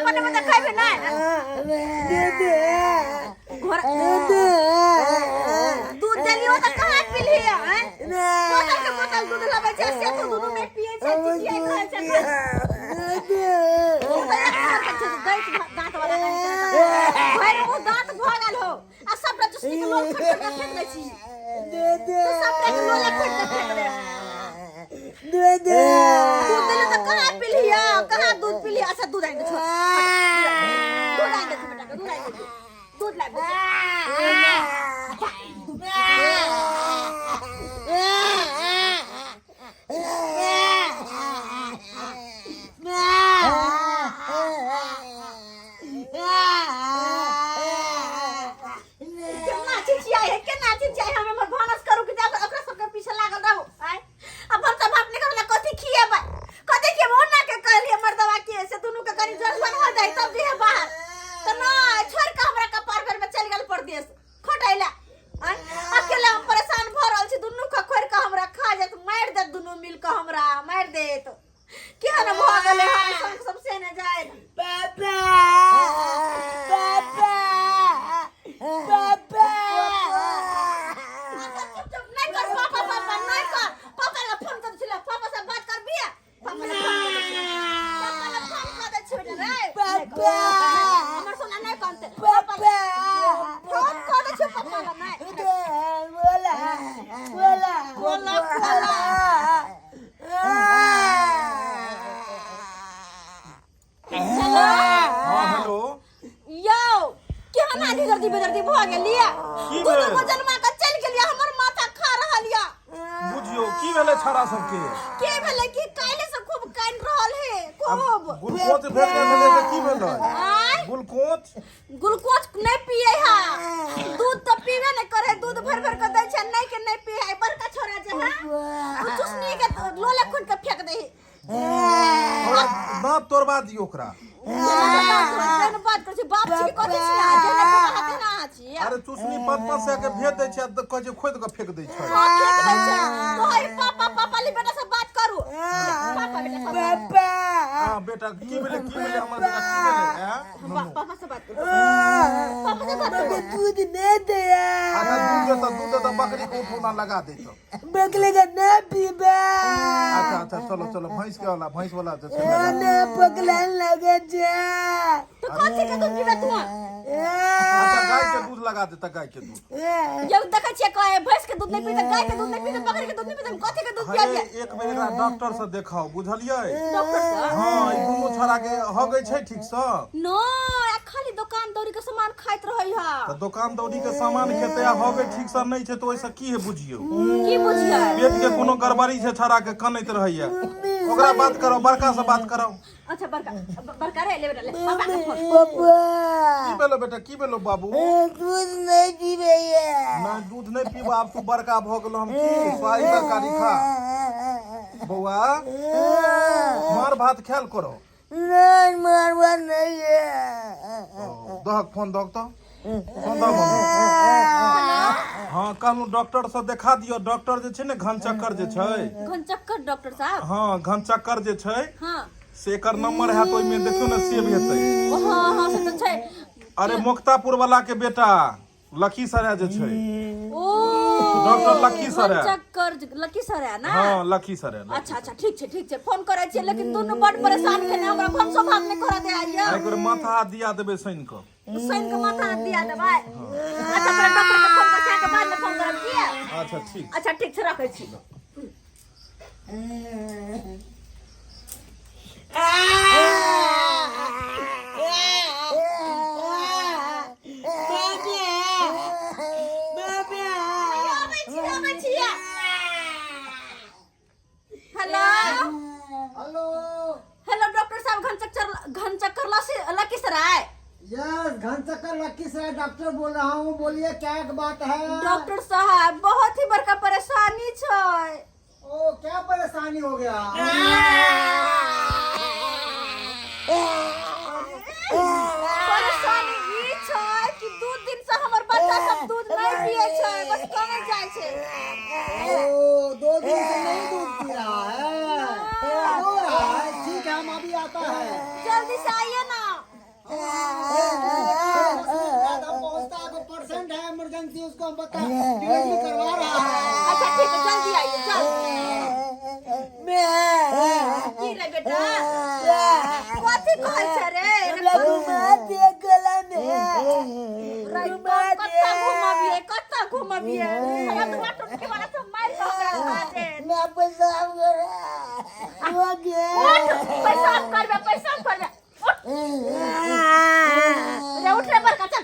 बनेबै तऽ खैबे नहि घोड़ा दूध देलियो तऽ कहाँ पीलही आँय बोतल के बोतल दूध लबै छै से तो दुनू नहि पियै छै चिचियाइत रहै छै तू तऽ एक नंबर के छै दैत दाँत वाला नहि छै भरि मुँह दाँत भऽ गेल हो आ सबटा चुसनी के लोल खोटि खोटि के फेंक दै छी तू सबटा के लोले खोटि के फेंक दे दूध देले तऽ कहाँ पीलही कहाँ दूध पीलही अच्छा दूध आनि दे छोड़ दूध आनि दे बेटा के दूध आनि दे दूध लाबि दे केना चिचियाइ है केना चिचियाइ हम एम्हर भानस करू कि जाकऽ ओकरा सबके पीछे लागल रहू आँय आ भनसा भात निकल कथी खिएबै कथी खिएबै ओना के कहलियै मर्दवा के से दुनू के कनि जलसन हो जाए तब दिहे बाहर तऽ नहि छोड़ि कऽ हमरा कपार पर में चलि गेल परदेश खटै लए आँय अकेले हम परेशान भऽ रहल छी दुनू के खोरि कऽ हमरा खा जायत मारि देत दुनू मिल कऽ हमरा मारि देत केहन भऽ गेलै हन सब सब से ने जाय पापा पापा पापा अच्छा, चुप चुप नहीं कर पापा पापा नहीं कर पापा ला फोन कर छिला पापा से बात कर बिया पापा ला फोन कर छिला पापा ला फोन कर दे छिला रे पापा हमर सोना नहीं कानते पापा फोन कर दे छिला पापा ला नहीं बोला बोला बोला बोला हेलो हाँ हेलो यौ केहन आधी गर्दी बेदर्दी भऽ गेल या की दुनू भेल? को जन्मा के चलि गेल या हमर माथा खा रहल या बुझियौ की भेलै छाड़ा सबके के भेलै कि काल्हि से खूब कानि रहल हे खूब ग्लूकोज भेट गेल भेलै तऽ की भेलै आँय ग्लूकोज ग्लूकोज नहि पियै है दूध तऽ पीबे नहि करे दूध भर भर के दै छै नहि के नहि पियै है बड़का छोरा जे है ओ चुसनी के लोले खोट के फेंक दे थोड़ा दाँत तोड़बा दियौ ओकरा तेहन बात करै छी बाप छी कि कथी छी अहाँ जेना बाबा हाथे ना अहाँ छी अरे चुसनी पाँच पाँच सए के भेज दै छै आ कहै छै खोदि कऽ फेंक दै छै हाँ, फेंक दै छै कहै पापा पापा ली बेटा से बात करू पापा बेटा से बात पापा हाँ बेटा की भेलै की भेलै हमर बेटा की भेलै आँय? करू। पापा से बात करू पापा से बात करू दूध नहीं दिया अच्छा दूध देता दूध देता बकरी के उठौना लगा देता बकले का ना पीबा अच्छा अच्छा चलो चलो भैंस के वाला भैंस वाला जे छै लगा ना पकलान लगे जा तो कथी के दूध पीबे तू अच्छा गाय के दूध लगा देता गाय के दूध जब देखै छियै कहे भैंस के दूध नहीं पीते गाय के दूध नहीं पीते बकरी के दूध नहीं पीते हम कथी के दूध हे पियाबियै एक बेर एकरा डॉक्टर से देखाओ बुझलियै डॉक्टर से हाँ ई दुनू छोरा के हो गई छै ठीक से नो आ खाली दुकान दौरी के सामान खाइत रहै है तऽ दोकान दौरी के सामान खेतै आ हो गई ठीक से नहि छै तऽ ओहिसँ की है बुझियौ की बुझियै पेट के कोनो गड़बड़ी छै छोरा के कनैत रहैया ओकरा बात करो बड़का से बात करो अच्छा बड़का बड़का रे ले बेटा ले पापा के फोन पापा की भेलो बेटा की भेलो बाबू दूध नहीं पीबे नहि दूध नहि पीब आब तू बड़का भऽ गेलो हम की स्वाइ तरकारी खा बौआ मार भात खायल करो नहीं मारवा नहीं है दहक फोन दहक तऽ फोन दहक मम्मी हाँ कहलहुँ डॉक्टर से देखा दियौ डॉक्टर जे छै ने घन चक्कर जे छै घन चक्कर डॉक्टर साहब हाँ घन चक्कर जे छै हाँ से एकर नंबर हैत ओहिमे देखियौ ने सेव हेतै ओ हाँ हाँ से तऽ छै अरे मोक्तापुर वाला के बेटा लखीसराय जे छै ओ डॉक्टर लखीसराय। चक्कर लखीसराय ना हाँ लखीसराय अच्छा अच्छा ठीक छै ठीक छै फोन करै छियै लेकिन दुनू बड परेशान केने हमरा भनसो भात नहि करऽ दे आइया एक बेर माथा हाथ दिया देबै शनि कऽ शनि के माथा हाथ दिया देबै अच्छा पहिले डॉक्टर के फोन कर के बाद में फोन करब किया अच्छा ठीक अच्छा ठीक छै रखै छी आबै छी आबै छी हेलो हेलो हेलो डॉक्टर साहब घन चक्कर घन चक्कर लसी लखीसराय यस घन चक्कर लखीसराय डॉक्टर बोल रहा हूँ बोलिए क्या एक बात है डॉक्टर साहब बहुत ही बड़का परेशानी छै ओ क्या परेशानी हो गया परेशानी ई छै कि दू दिन से हमर बच्चा सब दूध नहीं पिए छै बस कमे जाइ छै ओ दो दिन से नहीं दूध पी रहा है रो रहा है ठीक है हम अभी आता है जल्दी से आइए ना बाद हम पहुंचता है, कोई परसेंट है इमरजेंसी, उसको हम बता डिलीवरी करवा रहा है। अच्छा ठीक है, जल्दी आइए, चल। की रे बेटा, कथी कहै छै रे? हमरा घुमा दे गला में। घुमा दे। कत्ता घुमबियै, कत्ता घुमबियै? हमरा तो बाटो के वाला सब मारि कऽ हमरा खा देत। मैं पेशाब करा हो गया। उठ, पेशाब करबे, पेशाब करबे, उठ रे, उठ रे बड़का, चल।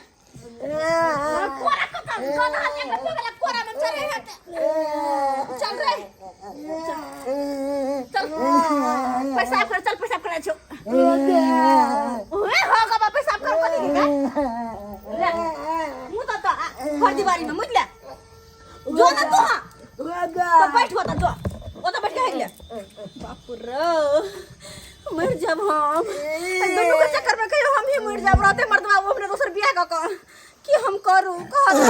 कोरा कत्ता गधा लेके पगला कोरा में चढ़े हेतै। चल रे, चल, पेशाब कर, चल, पेशाब करै छौ। ओए हो गबा, पेशाब कर, कथी के ले मुँह त घर दीवारी में मुझ ले जो ना तू। हाँ तो बैठ, होता जो ओतऽ बैठ के हेग ले। बाप रे, मर जाब हम एहि दुनू के चक्कर में, कहियो हम ही मर जाब। रहते मर्दवा वो अपने दोसर बियाह कऽ कऽ की हम करू कह गए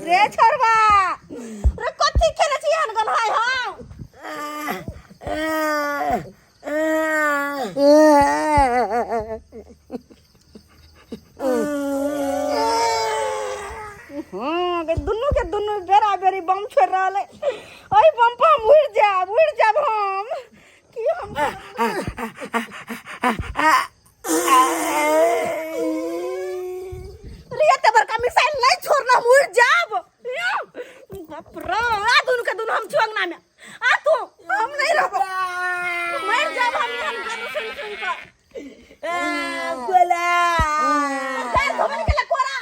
रे। छोड़बा रे, कथी खेले छी एहन गन्हाय हम? हाँ गे, दुनू के दुनू बेरा बेरी बम छोड़ रहल है। ओहि बम पर हम उड़ जाब, उड़ जाब हम। की हम रे, एते बड़का मिसाइल नहीं छोड़ना, हम उड़ जाब। या, बाप रे, आ दुनू के दुनू हम छु अंगना में। आ तू, हम नहीं रहबो, मर जाब हम एहन गाना सुन सुन कऽ। बोला। गाल घुमल के कोरा।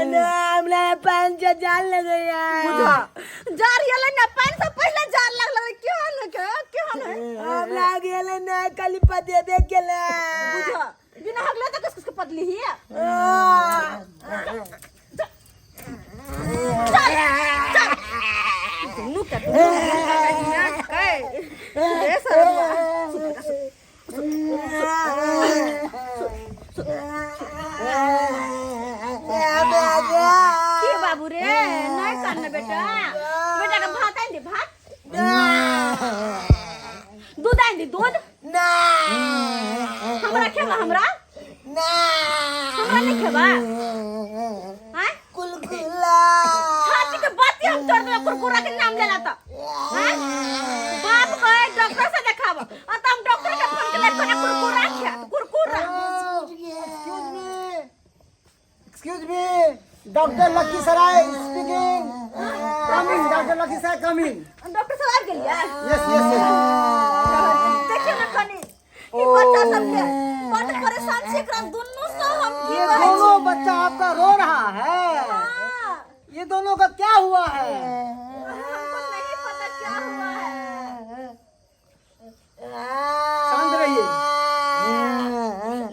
ना, हमरा पाँच जान लगैया। बुझा जार गेलै ने, पानि से पहिले जार लगलै। केहन के केहन है? हमरा गेल ना, खाली पदेबे केला। बुझा, बिना हगले तऽ किस किस के पतली ही है। चल चल, दुनू के दुनू रे सरवा। की बाबू रे, नहीं करना बेटा। बेटा के भात आनि दे, भात, दूध आनि दे, दूध। ना। हमरा खेबा? हमरा ना। हमरा नहीं खेबा? आँय? कुलकुला। छाती के बाती हम तोड़ देबै कुरकुरा के नाम लेला त। आँय? बाप कहे डॉक्टर से देखाब आ त हम डॉक्टर के फोन के कोना कुरकुरा खायत कुरकुरा। Excuse me, excuse me, doctor Lakhisarai speaking. Coming, doctor Lakhisarai coming. Doctor साहब आबि गेलियै? Yes yes yes. देखियौ ने कनी ई बच्चा सबके, बड परेशान छी एकरा दुनू से हम। की ये कहै छी? दोनों बच्चा आपका रो रहा है? हाँ, ये दोनों का क्या हुआ है? हमको नहीं पता क्या हुआ है। शांत रहिए।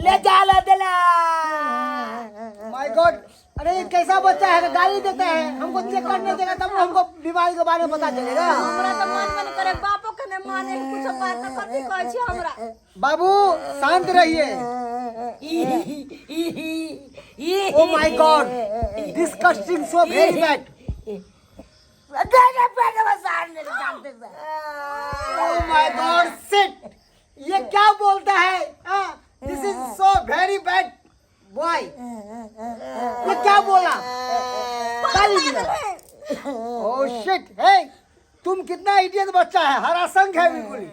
ले जाला दिला। My God, अरे ये कैसा बच्चा है, गाली देता है? हमको चेक करने देगा तब ना हमको बीमारी के बारे में पता चलेगा। हमरा तऽ मानबे नहि करे, बापो के नहि माने कुछो बात। तऽ कथी कहै छी हमरा? बाबू, शांत रहिए। Oh my God, disgusting, so very bad. Oh my God, shit, ये क्या बोलता है? This is so very bad boy. ये क्या बोला? गाली दिया। ओ शिट हे, तुम कितना इडियट बच्चा है, हरा संग है बिल्कुल ही।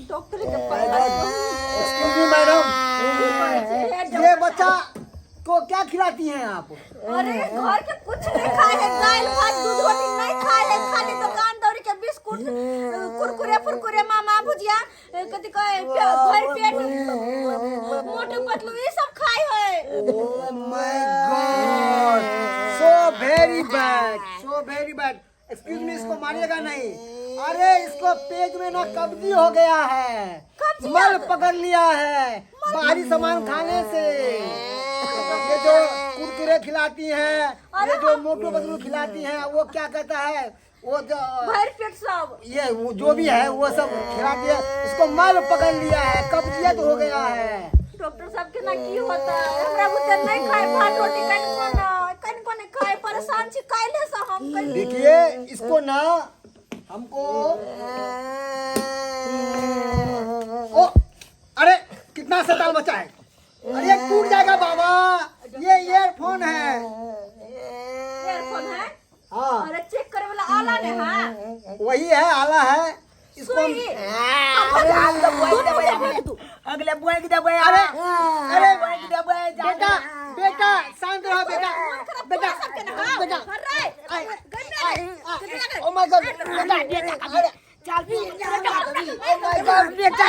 डॉक्टर के पता। Excuse me madam, ये बच्चा को क्या खिलाती हैं आप? अरे, घर के कुछ नहीं खाए है, दाल भात दूध रोटी नहीं खाए है। खाली दुकान दौरी के बिस्कुट, कुरकुरे फुरकुरे, मामा भुजिया, कथी कहे, भर पेट मोटू पतलू ई सब खाए है। Oh my God, so very bad, so very bad. Excuse me, इसको मारिएगा नहीं। अरे, इसको पेट में ना कब्जी हो गया है। कब्जी? मल पकड़ लिया है बाहरी सामान खाने से। ये जो कुरकुरे खिलाती हैं, ये जो मोटू पतलू खिलाती हैं, वो क्या कहता है, वो जो भर पेट सब। ये वो जो भी है, वो सब खिलाती है। इसको मल पकड़ लिया है, कब्जियत हो गया है। डॉक्टर साहब के ना की होता है? हमरा बुते नहीं खाए भात रोटी, कनिको न, कनिको नहीं खाए। परेशान छी काल्हे से हम कहि देखिए इसको ना हमको ओ अरे कितना शैतान बच्चा है अरे ये टूट जाएगा बाबा ये ईयरफोन है इयरफोन है हाँ अरे चेक करे वाला आला ने हां वही है आला है इसको हम सुई अगले बुआ के दबाया अरे अरे बुआ के दबाया बेटा बेटा शांत रहो बेटा बेटा बेटा ओ my God बेटा बेटा अरे चल ओ my God बेटा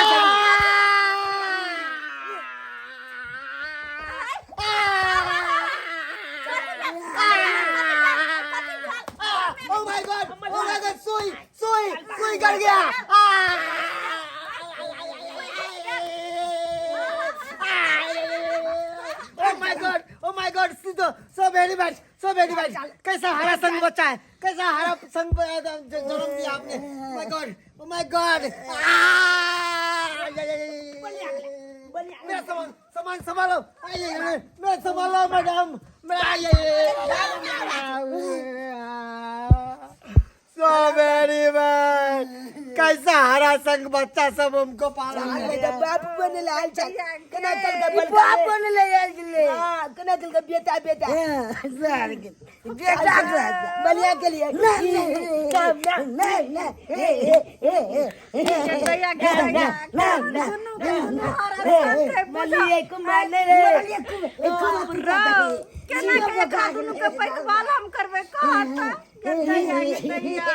oh my God oh my God सुई सुई सुई गड़ गया oh my God oh my God सीधो so very bad so very bad कैसा हरा संग बच्चा है कैसा हरा संग जन्म दिया आपने my God oh my God मेरा सामान सामान संभालो मेरा संभालो मैडम मेरा सो वेरी बैड कैसा हरा संग बच्चा सब हमको पाला है। बाप बनले आयल चल कना चल के बल बाप बनले आयल छलै। हां कना चल के बेटा बेटा बेटा बलिया के लिए ना ना ना हे हे हे हे ना ना ना मलिए कुमार रे मलिए कुमार केना के एकरा दुनू के पैतवाल हम करबै कहत गदैया गदैया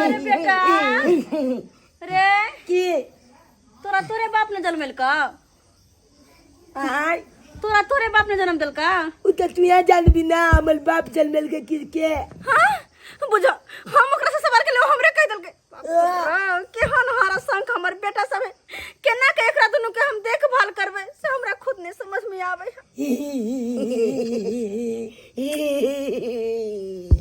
अरे बेटा रे की तोरा तोरे बाप ने जन्मेलका आय तोरा तोरे बाप ने जन्म देलका उ त तू यहाँ जानबी ना हमर बाप जन्मेल के की के हाँ बुझो